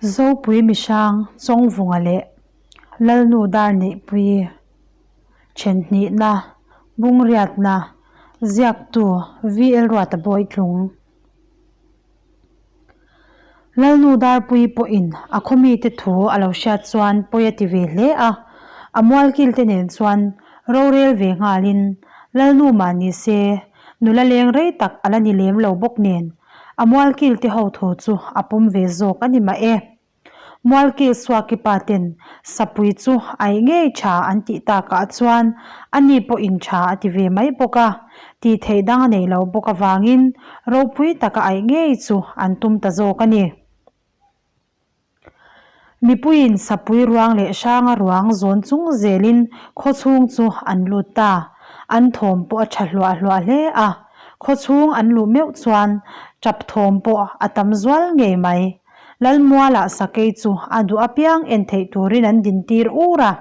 Zopui Mihrang Chawngvunga leh Lalnu Darneihpuii Thenhnihna, Bungriatna, Ziaktu VL Ruata Bawitlung. Lalnu Darpuii pawhin a khawmite thu a lo hriat chuan pawi a ti ve hle a, a mualkilte nen chuan rorel ve nghalin Lalnu mah ni se nula leng rei tak a la ni lem lo bawk nen a mualkilte ho thu chu a pawm ve zawk a ni mah e. Mualkil Suaki pa ten Sapui chu aih ngei tha an tih takah chuan ani pawhin tha a ti ve mai bawk a, tih theih dang a nei lo bawk avangin ropui taka aih ngei chu an tum ta zawk a ni. Mipuiin Sapui ruang leh Hranga ruang zawn chung zelin khawchhung chu an lut ta, an thawm pawh a tha hluah hluah hle a, khawchhung an luh meuh chuan tap thawm pawh a tam zual ngei mai. Lalmualah sakei chu a duh apiang en theih turin an dintir ur a,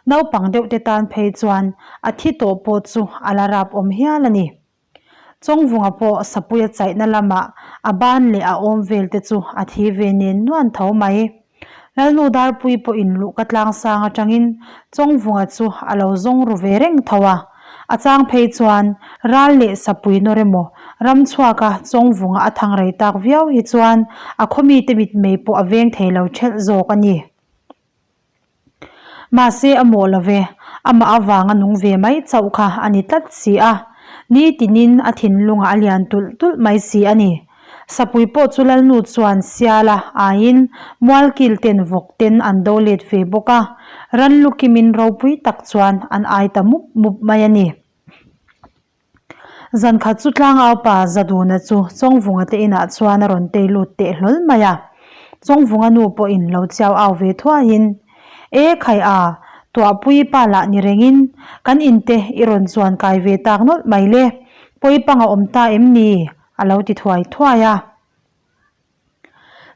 naupang deuh te tan phei chuan a thi tawh pawh chu a la rap awm hial a ni. Chawngvunga pawh Sapuia chaihna lamah a ban leh a awm vel te chu a thi ve nen nuan tho mai. Lalnu Darpui pawhin luhka tlangsang atangin Chawngvunga chu a lo zawng ru ve reng tho a. A chang phei chuan ral leh sapui nawr emaw ram chhuaka Chawngvunga a thang rei tak viau hi chuan a khawmite mitmei pawh a veng thei lo thelh zawk a ni. Mahse a mawh lo ve, amah avanga nung ve mai chauh kha a ni tlat si a, nitinin a thinlungah a lian tulh tulh mai si a ni. Sapui pawh chu Lalnu chuan siala aiin mualkil ten vawk ten an do let ve bawk a, ran lu kimin ropui tak chuan an ai ta mup mup mai a ni. Zan khat chu tlangaupa Zaduna chu Chawngvunga te inah chuan a rawn tei lut teh hlawl mai a. Chawngvunga nu pawhin lo chiau au ve thuaiin, E khai a, tuahpui pa lah ni rengin kan inte i rawn chuan kai ve tak nawlh mai le, pawi panga awm ta em ni? A lo ti thuai thuai a.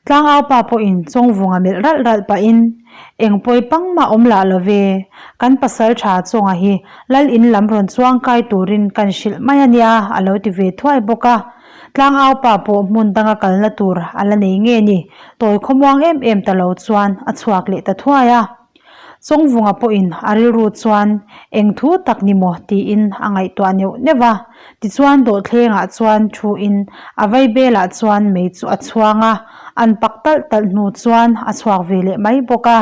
Tlangaupa pawhin Chawngvunga melh ralh ralh pahin, Eng pawi pang mah awm lah lo ve, kan pasal tha Chawnga hi lal in lam rawn chuang kai turin kan hrilh mai a nia a lo ti ve thuai bawk a. Tlangaupa pawh hmun danga kalna tur a la nei nge ni, tawi khawmuang em em ta lo chuan a chhuak leh ta thuai a. Chawngvunga pawhin a rilru chuan eng thu tak ni maw tiin a ngaihtuah neuh neuh a. Tichuan dawhthlengah chuan thuin a vaibelah chuan mei chu a chhuang a, an pak talh talh hnu chuan a chhuak ve leh mai bawk a.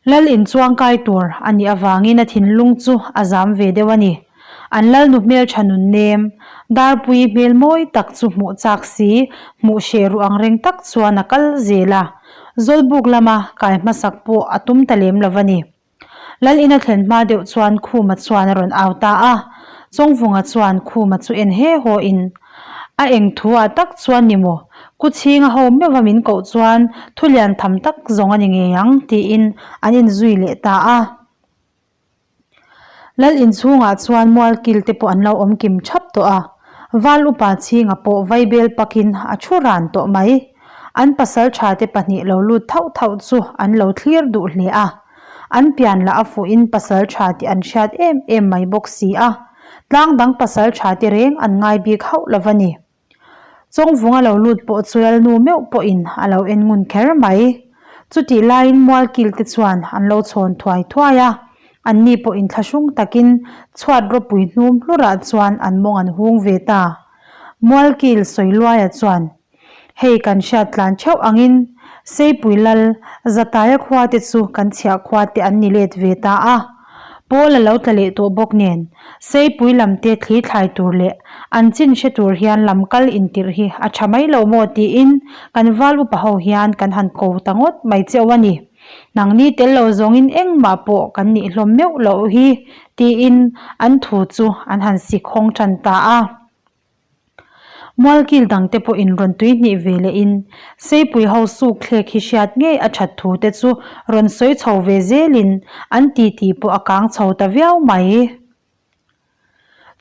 Lal inchuang kai tur a nih avangin a thinlung chu a zam ve deuh a ni. An lalnu hmeltha nun nem, Darpui hmel mawi tak chu hmuh chak si, hmuh hreh ruh ang reng tak chuan a kal zel a. Zawlbuk lama kai hmasak pawh a tum ta lem lo va ni. Lal ina thlen hma deuh chuan Khuma chuan a rawn au ta a. Chawngvunga chuan Khuma chu en he haw in, A eng thu ah tak chuan ni maw? Ku chhinga ho meuh a min koh chuan thu lian tham tak zawng a ni ngei ang, tiin an inzui leh ta a. Lal inchhungah chuan mualkil te pawh an lo awm kim thap tawh a, Val upa chhinga pawh vaibel pakin a thu ran tawh mai. An pasal tha te pahnih lo lut thauh thauh chu an lo thlir duh hle a, an pian lah a fuhin pasal tha tih an hriat em em mai bawk si a, tlang dang pasal tha te reng an ngai bik hauh lo va ni. Chawngvunga lo lut pawh chu Lalnu meuh pawhin a lo en ngun kher mai. Chutih laiin Mualkil te chuan an lo chhawn thuai thuai a, anni pawhin thlahrung takin chhuat ropui hnum hlurah chuan an mawng an hung ve ta. Mualkil Sawiluaia chuan Hei kan hriat tlan theuh angin Seipui Lal Zataia khua te chu kan chhiah khua te an ni let ve ta a. Pawl a lo tla leh tawh bawk nen Seipui lam te thli thlai tur leh an chin hre tur hian lam kal intirh hi a tha mai lo maw tiin kan val upa ho hian kan han ko ta ngawt mai cheu a ni. Nangni tel lo zawngin engmah pawh kan nih hlawm meuh loh hi tiin an thu chu an han sik hawng tan ta a. Mualkil dangte pawhin rawn tui hnih ve lehin Seipui ho suk thlek hi hriat ngei a that thu te chu rawn sawi chho ve zelin an titi pawh a kang chho ta viau mai.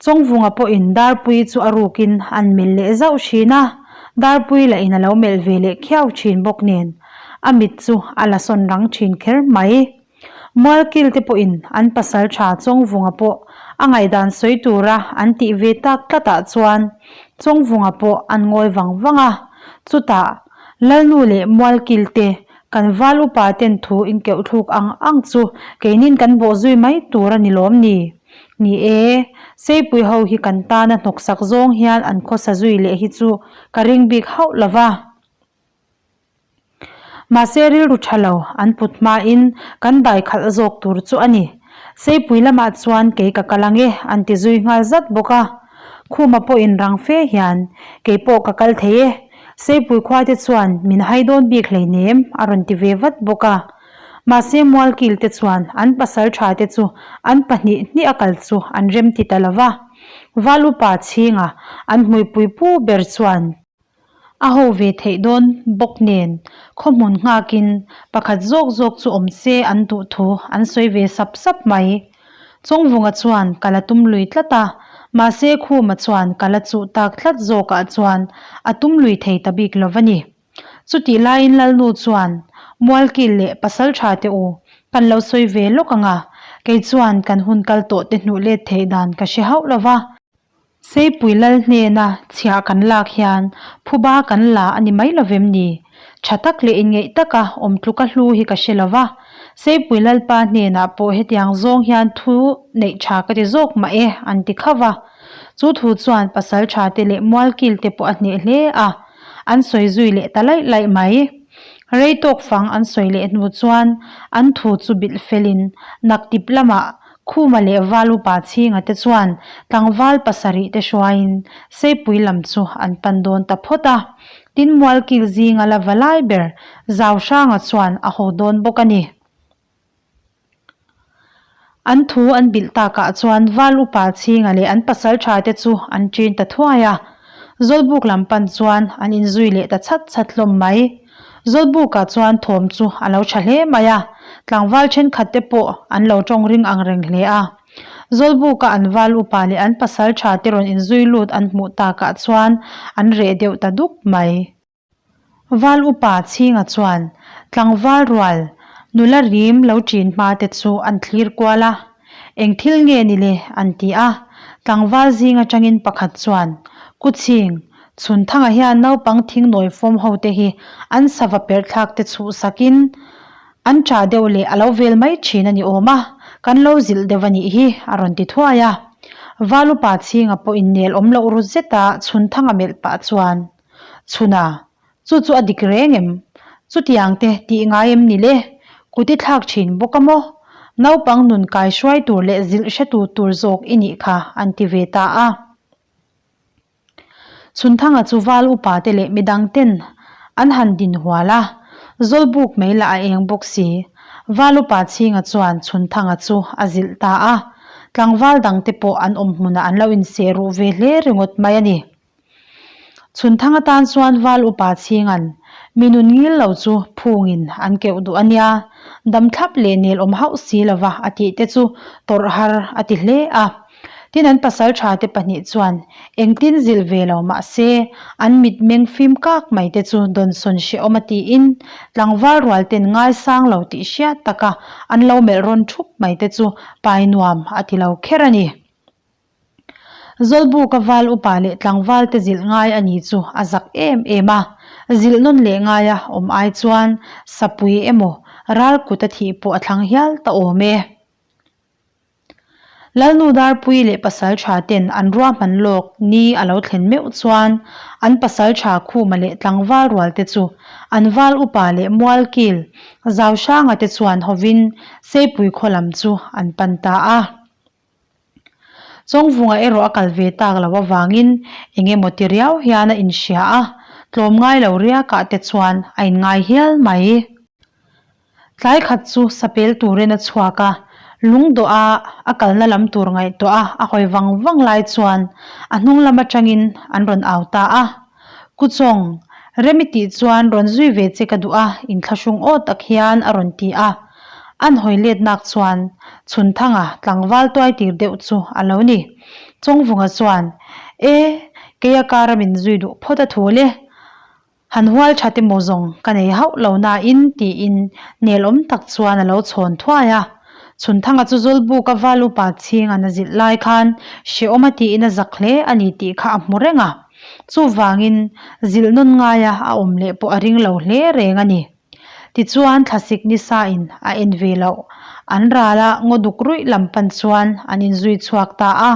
Chawngvunga pawhin Darpui chu a rukin an melh leh zauh thin a, Darpui lahin a lo melh ve leh khiau thin bawk nen a mit chu a la sawn rang thin kher mai. Mualkil te pawhin an pasal tha Chawngvunga pawh a ngaihdan sawi tura an tih ve tak tlatah chuan Chawngvunga pawh an ngawi vang vang a. Chutah, Lalnu leh Mualkil te, kan val upa ten thu inkeuh thluk ang ang chu keinin kan bawh zui mai tur a ni lawm ni? Ni e, Seipui ho hi kan tana hnawksak zawng hian an khawsa zui leh hi chu ka ring bik hauh lo va. Mahse rilru tha lo an put hmain kan dai khalh zawk tur chu a ni. Seipui lamah chuan kei ka kal ang e an ti zui nghal zat bawk a. Khuma pawhin rang fe hian kei pawh ka kal thei e, Seipui khua te chuan min hai dawn bik hleinem a rawn ti ve vat bawk a. Mahse Mualkil te chuan an pasal tha te chu an pahnih hnih a kal chu an rem ti ta lo va. Valupa chhinga an hmuipui pu ber chuan A ho ve theih dawn bawk nen khawhmun nghakin pakhat zawk zawk chu awm se an duh thu an sawi ve sap sap mai. Chawngvunga chuan ka la tum lui tlat a, mahse Khuma chuan ka la chuh tak tlat zawkah chuan a tum lui thei ta bik lo va ni. Chutih laiin Lalnu chuan Mualkil leh Pasaltha te u, kan lo sawi ve lawk ang a, kei chuan kan hun kal tawh te hnuh let theih dan ka hre hauh lo va. Seipui lal hnena chhiah kan lak hian phuba kan la a ni mai lovem ni? Tha tak leh inngeih taka awm tluka hlu hi ka hre lova. Seipui lalpa hnenah pawh hetiang zawng hian thu neih tha ka ti zawk mah e an ti khauh a. Chu thu chuan pasal tha te leh mualkil te pawh a hneh hle a, an sawi zui leh ta laih laih mai. Rei tawk fang an sawi leh hnu chuan an thu chu bilh felin naktip lamah Khuma leh Val upa chhinga te chuan tlangval pasarih te hruaiin Seipui lam chu an pan dawn ta phawt a. Tin Mualkil zinga la va lai ber Zau Hranga chuan a haw dawn bawk a ni. An thu an bilh takah chuan Val upa chhinga leh an pasal tha te chu an ṭin ta thuai a. Zawlbuk lam pan chuan an inzui leh ta chhat chhat hlawm mai. Zawlbukah chuan thawm chu a lo tha hle mai a, tlangval thenkhat te pawh an lo tawng ring ang reng hle a. Zawlbuka an val upa leh an pasal tha te rawn inzui lut an hmuh takah chuan an reh deuh ta dup mai. Val upa chhinga chuan tlangval rual nula rim lo ṭin hma te chu an thlir kual a, Eng thil nge ni le? an ti a. Tlangval zing atangin pakhat chuan, Kuching, Chhunthanga hian naupang thingnawi fawm ho te hi an sava perh thlak te chhuh sakin an ṭah deuh leh a lo vel mai ṭhin a ni awm a, kan lo zilh deuh a nih hi, a rawn ti thuai a. Valupa chhinga pawh innel awm loh ru zeta Chhunthanga melh pah chuan, Chhuna, Chu chu a dik reng em? Chutiang te tih ngai em ni le? Kut i thlak thin bawk a maw? Naupang nun kai hruai tur leh zilh hretu tur zawk i nih kha an ti ve ta a. Chhunthanga chu val upa te leh midang ten an han din hual a, Zawlbuk mai lah a eng bawk si. Val upa chhinga chuan Chhunthanga chu a zilh ta a. Tlangval dang te pawh an awm hmunah an lo inseh ruh ve hle ringawt mai a ni. Chhunthang atan chuan val upa chhingan mi nun ngil lo chu phungin an keuh duh a nia, dam thlap leh nel awm hauh si lova a tih te chu tawrh har a ti hle a. Tin an pasal tha te pahnih chuan engtin zilh ve lo mah se an mitmeng fim kak mai te chu dawnsawn hrehawm a tiin tlangval rual ten ngaisang lo tih hriat taka an lo melh rawn thup mai te chu pai nuam a ti lo kher a ni. Zawlbuka val upa leh tlangval te zilh ngai a ni chu a zak em em a, zilh nawn leh ngaia awm ai chuan sapui emaw ral kut a thih pawh a thlang hial ta awm e. Lalnu Darpui leh pasal tha ten an ruahman lawk ni a lo thlen meuh chuan an pasal tha Khuma leh tlangval rual te chu an val upa leh Mualkil Zauhranga te chuan hovin Seipui khaw lam chu an pan ta a. Chawngvunga erawh a kal ve tak loh avangin eng emaw ti riau hian a inhria a, tlawmngai lo riakah te chuan a inngai hial mai. Tlai khat chu sapel turin a chhuak a, lungdawh a a kalna lam tur ngaihtuah a a hawi vang vang lai chuan a hnung lam atangin an rawn au ta a. Kuchawng, Remi tih chuan rawn zui ve che ka duh a, inthlahrung aw tak hian a rawn ti a. An hawi let nak chuan Chhunthanga tlangval tuai tir deuh chu a lo ni. Chawngvunga chuan, E, keia kara min zui duh phawt a thu le. Han hual tha te maw zawng ka nei hauh lo nain tiin nelawm tak chuan a lo chhawn thuai a. Chhunthanga chu Zawlbuka val upa chhing an a zilh lai khan hrehawm a tiin a zak hle a ni tih kha a hmu reng a. Chuvangin, zilh nawn ngaia a awm leh pawh a ring lo hle reng a ni. Tichuan, thlasik ni sain a en ve loh. An rala ngaw duk ruih lam pan chuan an inzui chhuak ta a.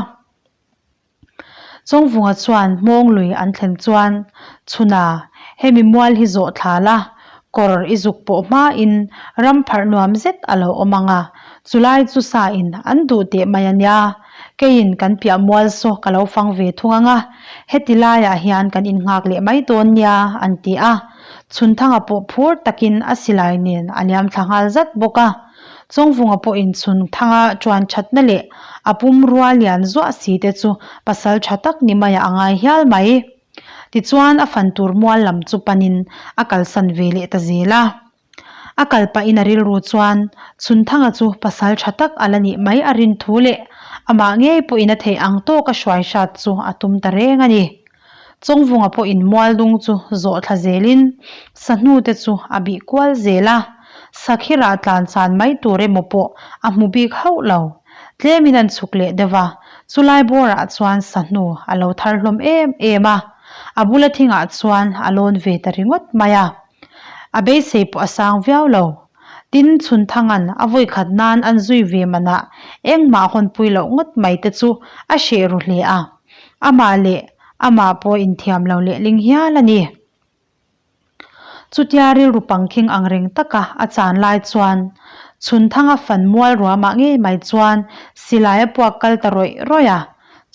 Chawngvunga chuan hmawng lui an thlen chuan, Chhuna, hemi mual hi zawh thla la, kawr i zuk pawh hmain ram pharh nuam zet a lo awm ang a, chulai chu sain an duh teh mai a nia, keiin kan piah mual saw ka lo fang ve thung ang a, heti laiah hian kan innghak leh mai dawn nia, an ti a. Chhunthanga pawh phur takin a silai nen a liam thla nghal zat bawk a. Chawngvunga pawhin Chhunthanga chuan thatna leh a pumrua lian zuah si te chu pasal tha tak ni maiah a ngai hial mai. Tichuan a fan tur mual lam chu panin a kalsan ve leh ta zel a. A kal pahin a rilru chuan Chhunthanga chu pasal tha tak a la nih mai a rin thu leh amah ngei pawhin a theih ang tawka hruai hrat chu a tum ta reng a ni. Chawngvunga pawhin mualdung chu zawh thla zelin sahnu te chu a bih kual zel a, sakhirah tlan chan mai tur emaw pawh a hmu bik hauh lo. Tlemin an chhuk leh deuh a, chulai bawrah chuan sahnu a lo thar hlawm em em a, a bula thingah chuan a lawn ve ta ringawt mai a. A beisei pawh a sang viau lo. Tin, Chhunthanga'n a vawikhat nan an zui ve manah engmah hawnpui loh ngawt mai te chu a hreh ru hle a. Amah leh amah pawh inthiam lo lehling hial a ni. Chutia rilru pangkhing ang reng taka a chan lai chuan Chhunthanga fan mual ruamah ngei mai chuan silai a puak kal ta rawih rawih a.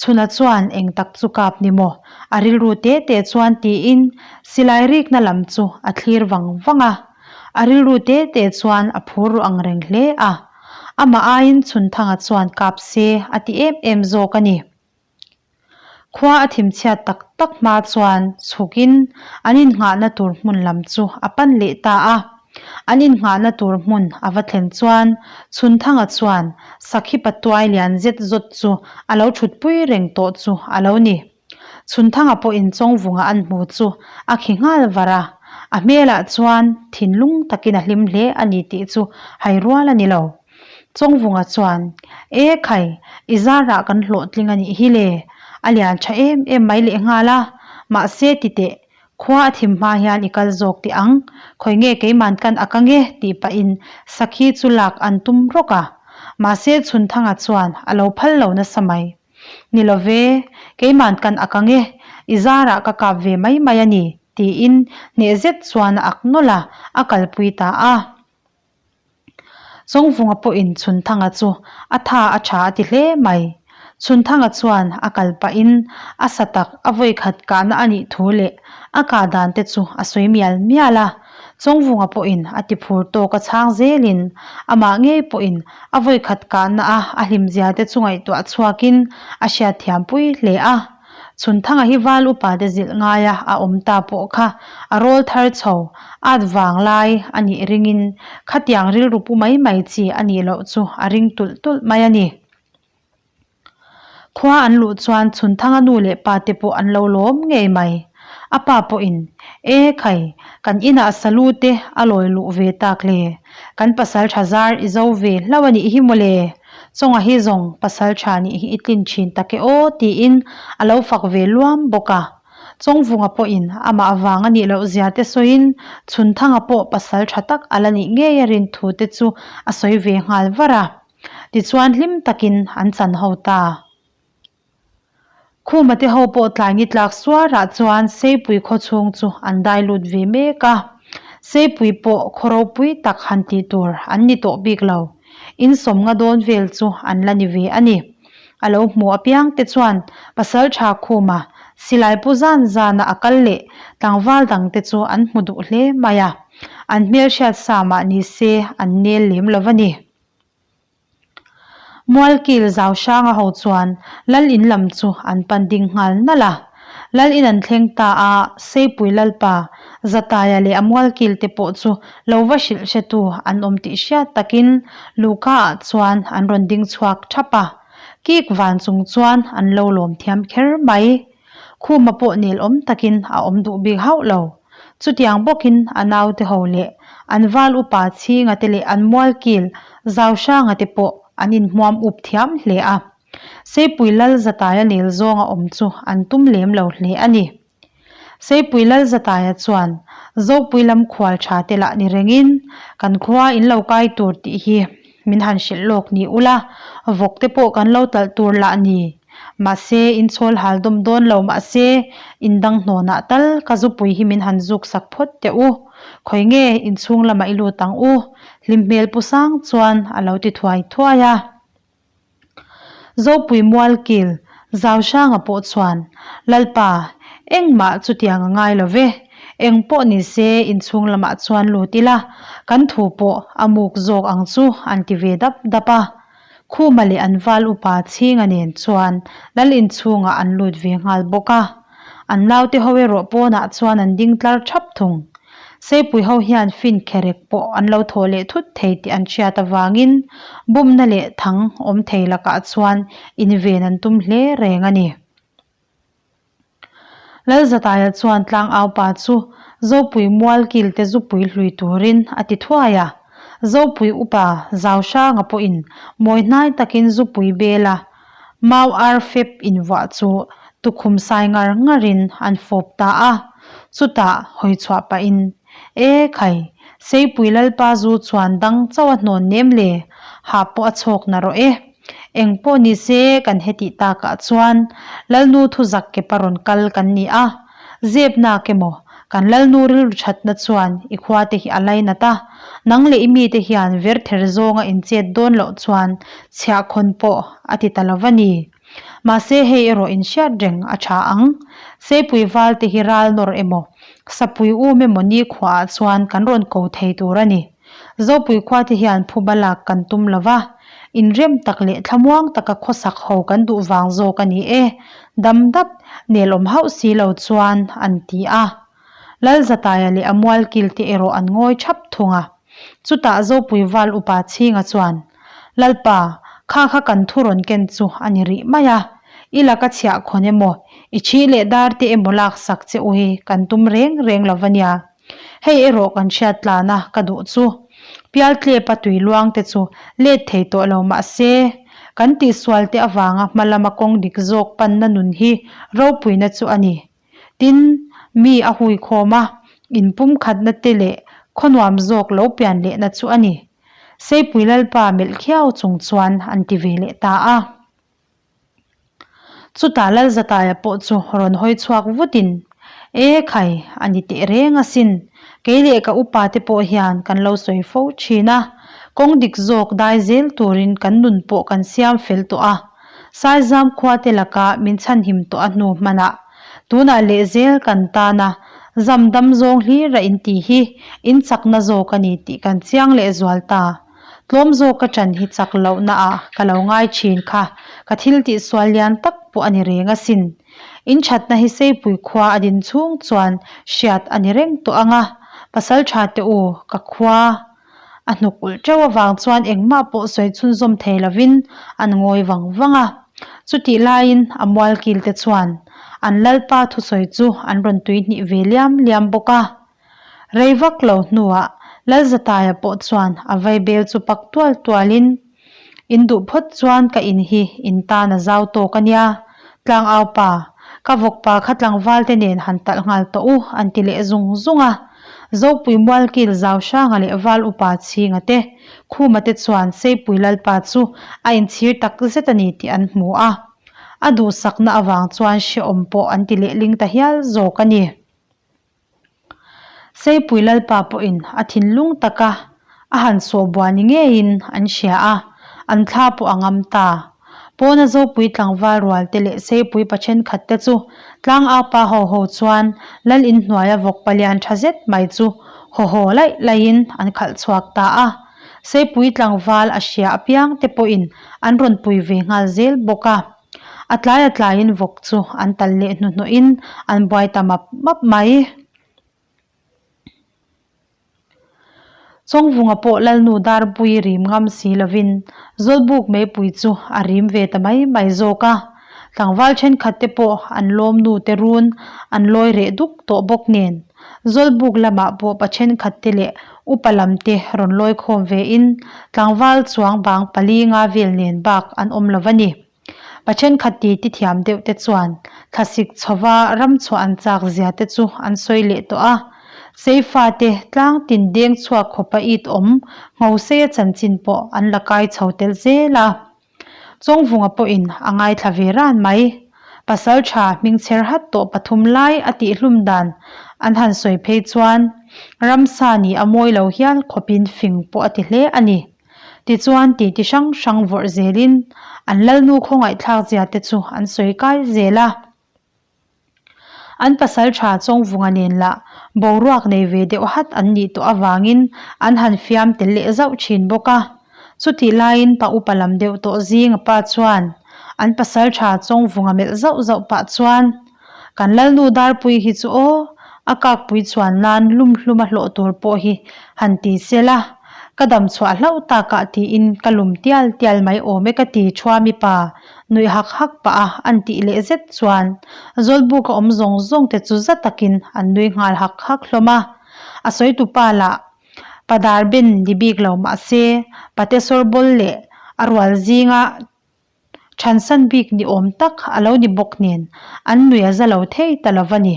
Chhuna chuan eng tak chu kap ni maw? A rilru te te chuan tiin silai rikna lam chu a thlir vang vang a. A rilru te te chuan a phur ru ang reng hle a. Amah aiin Chhunthanga chuan kap se a ti em em zawk a ni. Khua a thim chhiat tak tak hma chuan chhukin an innghahna tur hmun lam chu a pan leh ta a. An innghahna tur hmun a va thlen chuan Chhunthanga chuan Sakhi patuai lian zet zawt chu a lo thutpui reng tawh chu a lo ni. Chhunthanga pawhin Chawngvunga an hmu chu a khi nghal var a, a hmelah chuan thinlung takin a hlim hle a ni tih chu hai rual a ni lo. Chawngvunga chuan, E khai, i zarah kan hlawhtling a nih hi le, a lian tha em em mai leh nghal a, mahse ti teh, khua a thim hma hian i kal zawk teh ang, khawi nge keiman kan ak ange tih pahin sakhi chu lak an tum rawk a, mahse Chhunthanga chuan a lo phal lo nasa mai. Ni lo ve, keiman kan ak ange, i zarah ka kap ve mai mai a ni, tiin hneh zet chuan a ak nawlh a, a kalpui ta a. Chawngvunga pawhin Chhunthanga chu a tha a tha a ti hle mai. Chhunthanga chuan a kal pahin a sa tak a vawikhat kahna a nih thu leh a kah dan te chu a sawi mial mial a. Chawngvunga pawhin a ti phur tawk a chhang zelin amah ngei pawhin a vawikhat kahna a a hlimzia te chu ngaihtuah chhuakin a hriatthiam pui hle a. Chhunthanga hi val upa te zilh ngaia a awm ta pawh kha a rawl thar chho at vang lai a nih ringin khatiang rilru pu mai mai chi a nih loh chu a ring tulh tulh mai a ni. Khua an luh chuan Chhunthanga nu leh pa te pawh an lo lawm ngei mai. A pa pawhin, E khai, kan inah salu te a lawi luh ve tak le, kan pasal tha zar i zo ve hlauh a nih hi mawle. Chawnga hi zawng pasal tha nih hi i tlin thin tak e aw tiin a lo fak ve luam bawk a. Chawngvunga pawhin amah vang a nih loh zia te sawiin Chhunthanga pawh pasal tha tak a la nih ngei a rin thu te chu a sawi ve nghal var a. Tichuan hlim takin an chan ho ta. Khuma te ho pawh tlai ni tlak suarah chuan Seipui khaw chhung chu an dai lut ve mek a. Seipui pawh khaw ropui tak han tih tur an ni tawh bik lo. In sawmnga dawn vel chu an la ni ve a ni. A lo hmu apiang te chuan Pasaltha Khuma silai pu zan zana a kal leh tlangval dang te chu an hmu duh hle mai a. An hmelhriat sa mah ni se an nel lem lo va ni. Mualkil zau hranga ho chuan Lal in lam chu an pan ding nghal nalh a. Lal in an thleng ta a, Seipui Lalpa, Zataia leh a mualkil te pawh chu lo va hrilh hretu an awm tih hriat takin Luhka ah chuan an rawn ding chhuak thap a. Kik van chung chuan an lo lawm thiam kher mai. Khuma pawh nel awm takin a awm duh bik hauh lo. Chutiang bawkin a naute ho leh an val upa chhinga te leh an mualkil zau hranga te pawh an inhmuam up thiam hle a. Seipui lal zataia nel zawnga awm chu an tum lem lo hle a ni. Seipui Lalzataia chuan Zopui lam khual tha te lah ni rengin kan khua in lo kai tur tih hi min han hrilh lawk ni ula, vawk te pawh kan lo talh tur lah ni. Mahse, in chhawl hal dawm dawn lo mahse, in dang hnawnah tal ka zupui hi min han zuk sak phawt teh u. Khawi nge inchhung lamah i lut ang u, hlim hmel pu sang chuan a lo ti thuai thuai a. Zopui Mualkil Zauhranga pawh chuan, Lalpa, engmah chutiang a ngai lo ve. Eng pawh ni se inchhung lamah chuan lut ila, kan thu pawh a muk zawk ang chu an ti ve dap dap a. Khuma leh an val upa Chhinga nen chuan lal inchhungah an lut ve nghal bawk a. An naute ho erawh pawnah chuan an ding tlar thap thung. Seipui ho hian fin kherek pawh an lo thawh leh thut thei tih an hriat avangin bumna leh thang awm thei lakah chuan inven an tum hle reng a ni. Lalzataia chuan tlangaupa chu Zopui mualkil te zupui hlui turin a ti thuai a. Zopui upa Zauhranga pawhin mawi hnai takin zupui bela Mau ar fep invuah chu tukhum sai ngar ngarin an fawp ta a, chutah hawi chhuah pahin, E khai, Seipui Lalpa zu chuan dang chauh a hnawn nem le, hah pawh a chhawk na rawh e. Eng pawh ni se kan hetih takah chuan Lalnu thu zak kepa rawn kal kan ni a, Zep nak emaw, kan Lalnu rilru thatna chuan i khua te hi a lainat a, nang leh i mite hian ver ther zawnga inchet dawn loh chuan chhiahkhawn pawh a ti ta lo va ni. Mahse hei erawh inhriat reng a tha ang. Seipui val te hi ral nawr emaw, sapui um emaw nikhuaah chuan kan rawn ko thei tur a ni. Zopui khua te hian phuba lak kan tum lo va, inrem tak leh thlamuang taka khawsak ho kan duh vang zawk a ni e, dam dap nel awm hauh si lo chuan an ti a. Lalzataia leh a mualkil te erawh an ngawi thap thung a. Chutah Zopui val upa Chhinga chuan, Lalpa, kha kha kan thu rawn ken chu a ni rih mai a, i laka chhiah khawn emaw, i thi leh dar te emaw laksak che u hi kan tum reng reng lo va nia. Hei erawh kan hriat tlana ka duh chu. Pialtlepa tui luang te chu let thei tawh lo mah se, kan tihsual te avanga hma lama kawng dik zawk panna nun hi ropuina chu a ni. Tin, mi a hui khawm a, inpumkhatna te leh khawnuam zawk lo pian lehna chu a ni. Seipui Lalpa melh khiau chung chuan an ti ve leh ta a. Chutah Lalzataia pawh chu rawn hawi chhuak vutin, E khai, a ni teh reng asin. Kei leh ka upa te pawh hian kan lo sawi fo thin a, kawng dik zawk dai zel turin kan nun pawh kan siam fel tawh a. Saizam khua te laka min chhanhim tawh a hnu hmanah tunah leh zel kan tana zam dam zawng hlira in tih hi in chakna zawk a ni tih kan chiang leh zual ta. Tlawm zawk ka ṭan hi chak lohna ah ka lo ngai ṭhin kha, ka thil tih sual lian tak pawh a ni reng asin. In ṭhatna hi Seipui khua a din chhung chuan hriat a ni reng tawh ang a, pasal ṭha teh u, ka khua a hnuk ulh ṭeuh avang chuan engmah pawh sawi chhunzawm thei lovin an ngawi vang vang a. Chutih laiin a mualkil te chuan an lalpa thusawi chu an rawn tuihnih ve liam liam bawk a. Rei vak lo hnuah Lalzataia pawh chuan a vaibel chu pak tual tualin, In duh phawt chuan ka in hi in tan a zau tawk a nia, Tlangau pa, ka vawkpa kha tlangval te nen han talh nghal tawh u an ti leh zung zung a. Zopui Mualkil Zauhranga leh Val Upa Chhinga te, Khuma te chuan Seipui Lalpa chu a inchhir tak zet a ni tih an hmu a. A duhsakna avang chuan hrehawm pawh an ti lehling ta hial zawk a ni. Seipui Lalpa pawhin a thinlung taka a han sawhbuah ni ngeiin an hria a, an thla pawh a ngam ta. Pawna Zopui tlangval rual te leh Seipui pa thenkhat te chu tlangaupa ho ho chuan Lal inhnuaia vawk palian tha zet mai chu haw haw laih laihin an khalh chhuak ta a. Seipui tlangval a hria apiang te pawhin an rawn pui ve nghal zel bawk a. A tlai a tlaiin vawk chu an tal leh hnuhnawhin an buai ta map map mai. Chawngvunga pawh Lalnu Darpui rim ngam si lovin Zawlbuk meipui chu a rim ve ta mai mai zawk a. Tlangval thenkhat te pawh an lawmnu te run an lawi reh duk tawh bawk nen Zawlbuk lamah pawh pa thenkhat te leh upa lam te rawn lawi khawm ve in tlangval chuang bang pali nga vel nen bak an awm lo va ni. Pa thenkhat titi thiam deuh te chuan thlasik chhova ramchhuah an chak zia te chu an sawi leh tawh a. Seifa te tlang tin deng chhuak khawpa it awm Nghoseia chanchin pawh an la kai chho tel zel a. Chawngvunga pawhin a ngaithla ve ran mai. Pasal tha hming chher hat tawh pathum lai a tihhlum dan an han sawi phei chuan ramsa nih a mawi lo hial khawpin fing pawh a ti hle a ni. Tichuan titi hrang hrang vawrh zelin an lalnu khawngaihthlak zia te chu an sawi kai zel a. An pasal tha Chawngvunga nen lah boruak nei ve deuh hat an nih tawh avangin an han fiam tel leh zauh thin bawk a. Chutih laiin pa upa lam deuh tawh zinga pa chuan an pasal tha Chawngvunga melh zauh zauh pah chuan, Kan Lalnu Darpui hi chu aw, a kakpui chuan nan lum hlum a hlawh tur pawh hi han ti se la, ka dam chhuah hlauh takah tiin ka lum tial tial mai awm e ka ti Thuami pa Nuih hak hak pah a an tih leh zet chuan Zawlbuka awm zawng zawng te chu za takin an nui nghal hak hak hlawm a. A sawitupa lah Padar ben ni bik lo mah se Patesawr bawl leh a rual zinga thansan bik ni awm tak a lo ni bawk nen an nui a za lo thei ta lo va ni.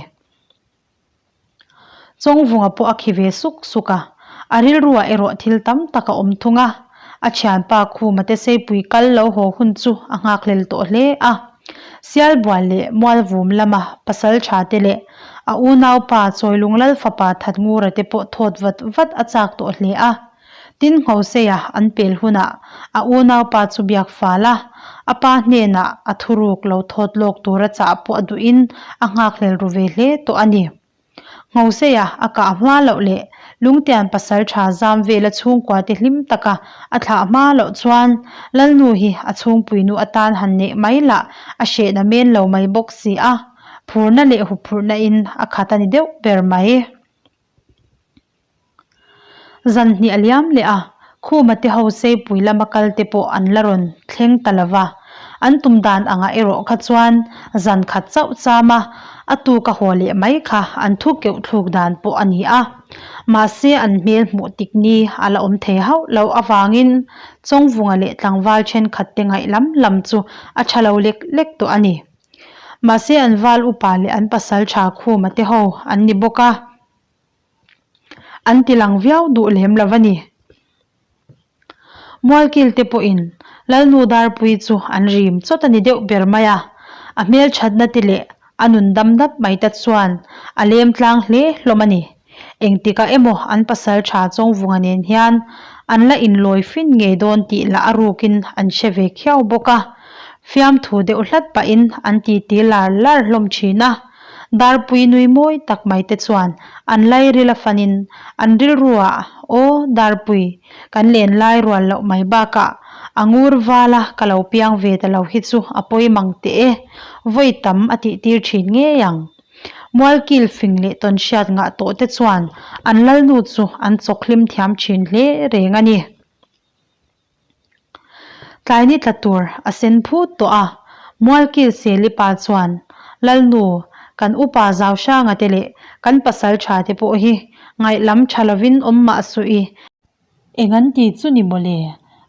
Chawngvunga pawh a khi ve suk suk a, a rilruah erawh thil tam tak a awm thung a, a thianpa Khuma te Seipui kal lo haw hun chu a nghakhlel tawh hle a. Sialbual leh Mualvum lama pasal tha te leh a unaupa Chawilung Lalfapa Thatngura te pawh thawt vat vat a chak tawh hle a. Tin Nghoseia an pel hunah a unaupa chu biak fal a, a pa hnenah a thuruk lo thawt lawk tura chah pawh a duhin a nghakhlel ru ve hle tawh a ni. Nghoseia a kah hma loh leh Lungtian pasal tha zam vela chhungkua te hlim taka a thlah hma loh chuan Lalnu hi a chhungpuinu atan han neih mai lah a hrehna men lo mai bawk si a, phurna leh huphurhna in a khat a ni deuh ber mai. Zan hnih a liam leh a, Khuma te ho Seipui lama kal te pawh an la rawn thleng ta lo va. An tum dan angah erawh kha chuan zan khat chauh cham a, a tuk a haw leh mai kha an thu keuh thluk dan pawh a ni a. Mahse an hmel hmuh tik ni a la awm thei hauh lo avangin Chawngvunga leh tlangval thenkhat te ngaih lam lam chu a tha lo lek lek tawh a ni. Mahse an val upa leh an pasal tha Khuma te ho an ni bawk a. An ti lang viau duh lem lo a ni. Mualkil te pawhin Lalnu Darpui chu an rim chawt a ni deuh ber mai a, a hmelthatna te leh a nun dam dap mai te chuan a lem tlang hle hlawm a ni. Engtikah emaw an pasal tha Chawngvunga nen hian an la inlawi fin ngei dawn tih lah a rukin an hre ve khiau bawk a, fiamthu deuh hlat pahin an titi lar lar hlawm thin a. Darpui nui mawi tak mai te chuan an lairil a fanin an rilruah, Aw, Darpui, kan len lai rual loh mai bakah a ngur vala ka lo piang ve ta lo hi chu a pawi mang teh e, vawi tam a tih tir thin ngei ang. Mualkil fing leh tawnhriat ngah tawh te chuan an lalnu chu an chawk hlim thiam thin hle reng a ni. Tlai ni tla tur a sen phut tawh a, Mualkil Seli pa chuan, Lalnu, kan upa zau hranga te leh kan pasal tha te pawh hi ngaih lam tha lovin awm mah suh i, eng an ti chu ni mawle,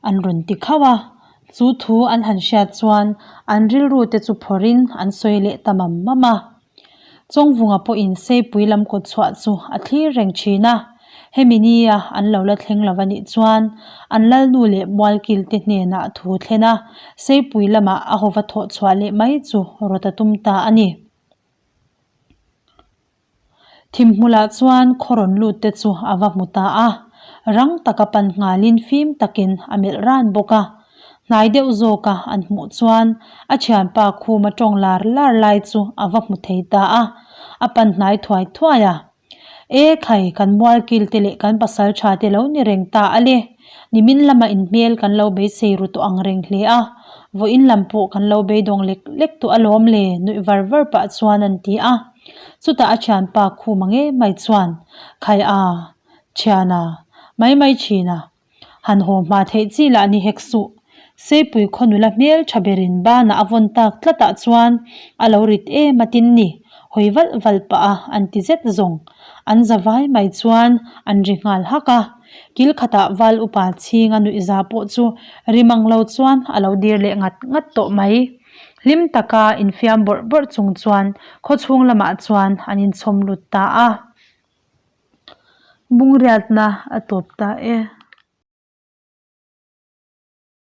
an rawn ti khauh a, chu thu an han hriat chuan an rilru te chu phawrhin an sawi leh ta mam mam a. Chawngvunga pawhin Seipui lam kawt chhuah chu a thlir reng thin a, hemi nia an lo la thleng lo a nih chuan an lalnu leh Mualkil te hnenah thu thlen a, Seipui lamah a hawva thawh chhuah leh mai chu rawt a tum ta a ni. Thimhmulah chuan khaw rawn lut te chu a va hmu ta a, rang taka pan nghalin fim takin a melh ran bawk a. Hnai deuh zawka an hmuh chuan a thianpa khuma tawng lar lar lai chu a va hmu thei ta a, a pan hnai thuai thuai a. E khai, kan mualkil te leh kan pasal tha te lo ni reng ta a le, nimin lama inhmel kan lo beisei ru tawh ang reng hle a, vawiin lam pawh kan lo beidawng lek lek tawh alawm le nuih var var pah chuan an ti a. Chutah a thianpa khuma ngei mai chuan, Khai a, thiana, mai mai thina, Han haw hma theih chi lah ni hek suh. Seipui khaw nula hmel tha berin banah a vawn tak tlatah chuan a lo rit em a tin ni, hawi valh valh pah a an ti zet zawng. An za vai mai chuan an ri nghal hak a. Kil khatah val upa chhinga nuihza pawh chu ri mang lo chuan a lo dir leh ngat ngat tawh mai. Hlim taka infiam bawrh bawrh chung chuan khawchhung lamah chuan an inchhawm lut ta a. Bungriatna a tawp ta e.